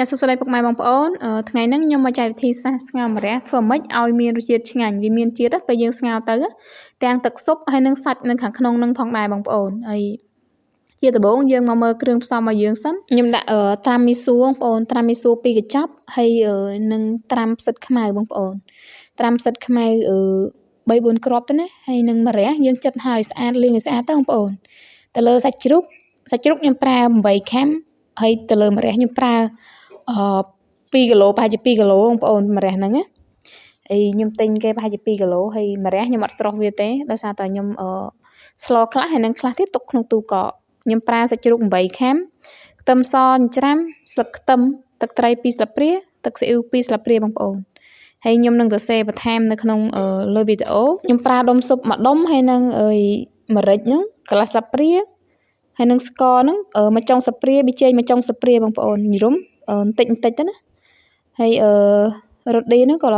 ចាសួស្តីពុកម៉ែបងប្អូនថ្ងៃនេះខ្ញុំមកចែកវិធីសាស្ត្រស្ងោរម្រះធ្វើម៉េចឲ្យមានរសជាតិឆ្ងាញ់វាមានជាតិពេលយើងស្ងោរទៅទាំងទឹកស៊ុបហើយនិងសាច់នៅខាងក្នុងនឹងផងដែរបងប្អូនហើយជាដំបូងយើងមកមើលគ្រឿងផ្សំរបស់យើងសិនខ្ញុំដាក់ត្រាំមីសួបងប្អូនត្រាំមីសួ2កញ្ចប់ហើយនិងត្រាំផ្សិតខ្មៅបងប្អូនត្រាំផ្សិតខ្មៅ3 4គ្រាប់ទៅណាហើយនឹងម្រះយើងចិតហើយស្អាតលាងឲ្យស្អាតទៅបងប្អូនទៅលើសាច់ជ្រូកសាច់ជ្រូកខ្ញុំប្រើ8ខាំហើយទៅលើម្រះខ្ញុំប្រើ2គីឡូប្រហែលជា2គីឡូបងប្អូនម្រះហ្នឹងណាហើយខ្ញុំទិញគេប្រហែលជា2គីឡូហើយម្រះខ្ញុំអត់ស្រុះវាទេដោយសារតែខ្ញុំស្លខ្លះហើយនឹងខ្លះទៀតទុកក្នុងទូកកខ្ញុំប្រើសាច់ជ្រូក8ខាំខ្ទឹមសចិញ្ច្រាំស្លឹកខ្ទឹមទឹកត្រី2ស្លាបព្រាទឹកស៊ីអ៊ីវ2ស្លាបព្រាបងប្អូនហើយខ្ញុំនឹងសរសេរបន្ថែមនៅក្នុងលើវីដេអូខ្ញុំប្រើដុំស៊ុបមួយដុំហើយនឹងម្រេចហ្នឹងកន្លះស្លាបព្រាហើយនឹងស្ករហ្នឹងមួយចុងស្លាបព្រាប៊ីចេងមួយចុងស្លាបព្រាបងប្អូនញរុំបន្តិចបន្តិចទៅណាហើយរ៉ូឌីហ្នឹងក៏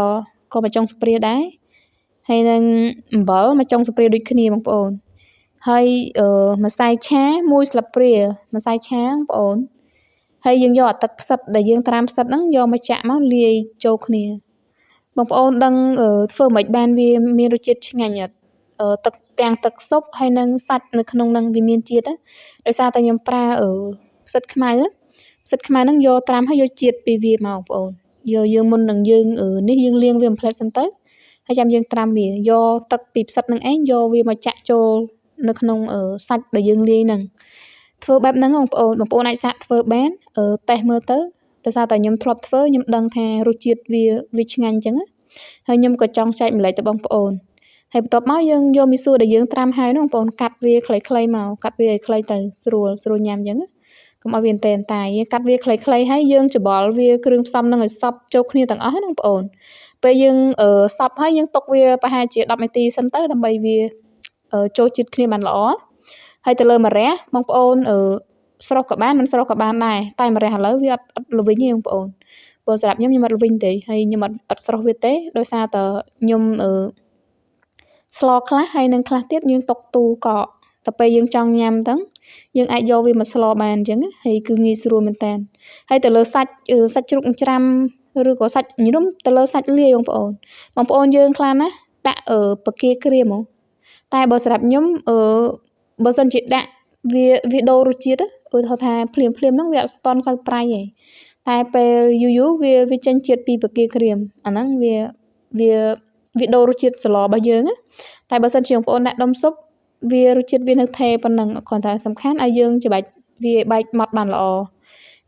មួយចុងស្លាបព្រាដែរហើយនឹងអំបិលមួយចុងស្លាបព្រាដូចគ្នាបងប្អូនហើយម្សៅឆាមួយស្លាបព្រាម្សៅឆាបងប្អូនហើយយើងយកអាទឹកផ្សិតដែលយើងត្រាំផ្សិតហ្នឹងយកមកចាក់មកលាយចូលគ្នាបងប្អូនដឹងធ្វើមិនបានវាមានរសជាតិឆ្ងាញ់អត់ទឹកទាំងទឹកស៊ុបហើយនិងសាច់នៅក្នុងហ្នឹងវាមានជាតិដោយសារតែខ្ញុំប្រើផ្សិតខ្មៅផ្សិតខ្មៅហ្នឹងយកត្រាំហើយយកជាតិពីវាមកបងប្អូនយកយើងមុននឹងយើងនេះយើងលាងវាមួយផ្លែតសិនទៅហើយចាំយើងត្រាំវាយកទឹកពីផ្សិតហ្នឹងឯងយកវាមកចាក់ចូលនៅក្នុងសាច់ដែលយើងលាយហ្នឹងធ្វើបែបហ្នឹងបងប្អូនបងប្អូនអាចសាកធ្វើបានតេស្តមើលទៅដោយសារតែខ្ញុំធ្លាប់ធ្វើខ្ញុំដឹងថារសជាតិវាឆ្ងាញ់អញ្ចឹងហើយខ្ញុំក៏ចង់ចែកម្លែកទៅបងប្អូនហើយបន្ទាប់មកយើងយកមីសួរដែលយើងត្រាំហើយនោះបងប្អូនកាត់វាខ្លីៗមកកាត់វាឲ្យខ្លីទៅស្រួលស្រួលញ៉ាំអញ្ចឹងកុំឲ្យវាអន្តែអន្តាយកាត់វាខ្លីៗហើយយើងច្បល់វាគ្រឿងផ្សំនឹងឲ្យសព្វចូលគ្នាទាំងអស់ណាបងប្អូនពេលយើងសព្វហើយយើងទុកវាប្រហែលជា10នាទីសិនទៅដើម្បីវាចូលជាតិគ្នាបានល្អហើយទៅលើម្រះបងប្អូនស្រុះក៏បានមិនស្រុះក៏បានដែរតែម្រះឥឡូវវាអត់ល្វីងទេបងប្អូនព្រោះសម្រាប់ខ្ញុំខ្ញុំអត់ល្វីងទេហើយខ្ញុំអត់ស្រុះវាទេដោយសារតែខ្ញុំស្លខ្លះហើយនឹងខ្លះទៀតយើងទុកទូកកតែពេលយើងចង់ញ៉ាំទៅយើងអាចយកវាមកស្លបានអញ្ចឹងហើយគឺងាយស្រួលមែនតើហើយទៅលើសាច់សាច់ជ្រូកច្រាំឬក៏សាច់ញរុំទៅលើសាច់លាយបងប្អូនបងប្អូនយើងខ្លះណាដាក់ពគាក្រៀមហ្មងតែបើសម្រាប់ខ្ញុំបើសិនជាដាក់វាដូររសជាតិឧទាហរណ៍ថាភ្លាមភ្លាមហ្នឹងវាអត់ស្តន់សូវប្រៃទេតែពេលយូរយូរវាចេញជាតិពីពគាក្រៀមអាហ្នឹងវាវាវាដូររសជាតិសម្លរបស់យើងណាតែបើសិនជាបងប្អូនដាក់ដុំស៊ុបវារសជាតិវានៅថេប៉ុណ្ណឹងគ្រាន់តែសំខាន់ឲ្យយើងច្បាច់វាបែកម៉ត់បានល្អ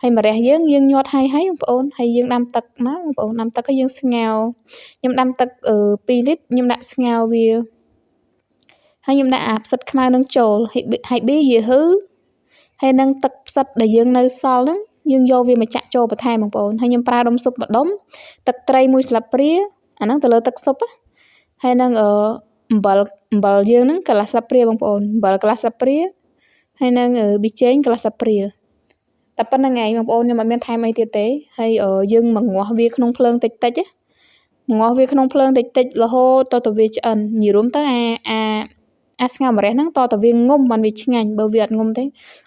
ហើយម្រះយើងយើងញាត់ហើយហើយបងប្អូនហើយយើងដាំទឹកមកបងប្អូនដាំទឹកហើយយើងស្ងោរខ្ញុំដាំទឹក2លីត្រខ្ញុំដាក់ស្ងោរវាហើយខ្ញុំដាក់អាផ្សិតខ្មៅនឹងចូលហើយប៊ីយីហ៊ឺហើយនឹងទឹកផ្សិតដែលយើងនៅសល់ហ្នឹងយើងយកវាមកចាក់ចូលបន្ថែមបងប្អូនហើយខ្ញុំប្រើដុំស៊ុបមួយដុំទឹកត្រីមួយស្លាបព្រាអាហ្នឹងទៅលើទឹកស៊ុបហើយនឹងអំបិលអំបិលយើងហ្នឹងកន្លះស្លាបព្រាបងប្អូនអំបិលកន្លះស្លាបព្រាហើយនឹងប៊ីចេងកន្លះស្លាបព្រាតែប៉ុណ្្នឹងឯងបងប្អូនខ្ញុំអត់មានថែមអីទៀតទេហើយយើងមកងាស់វាក្នុងភ្លើងតិចតិចងាស់វាក្នុងភ្លើងតិចតិចរហូតតទៅវាឆ្អិននិយាយរួមទៅអាអាអាស្ងោរម្រះហ្នឹងតទៅវាងុំបានវាឆ្ងាញ់បើវាអត់ងុំទេ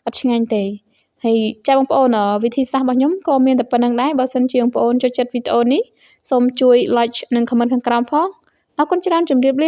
អត់ឆ្ងាញ់ទេហើយចាបងប្អូនវិធីសាស្ត្ររបស់ខ្ញុំក៏មានតែប៉ុណ្្នឹងដែរបើសិនជាបងប្អូនចូលចិត្តវីដេអូនេះសូមជួយ like និង comment ខាងក្រោមផងអរគុណច្រើនជម្រាបលា។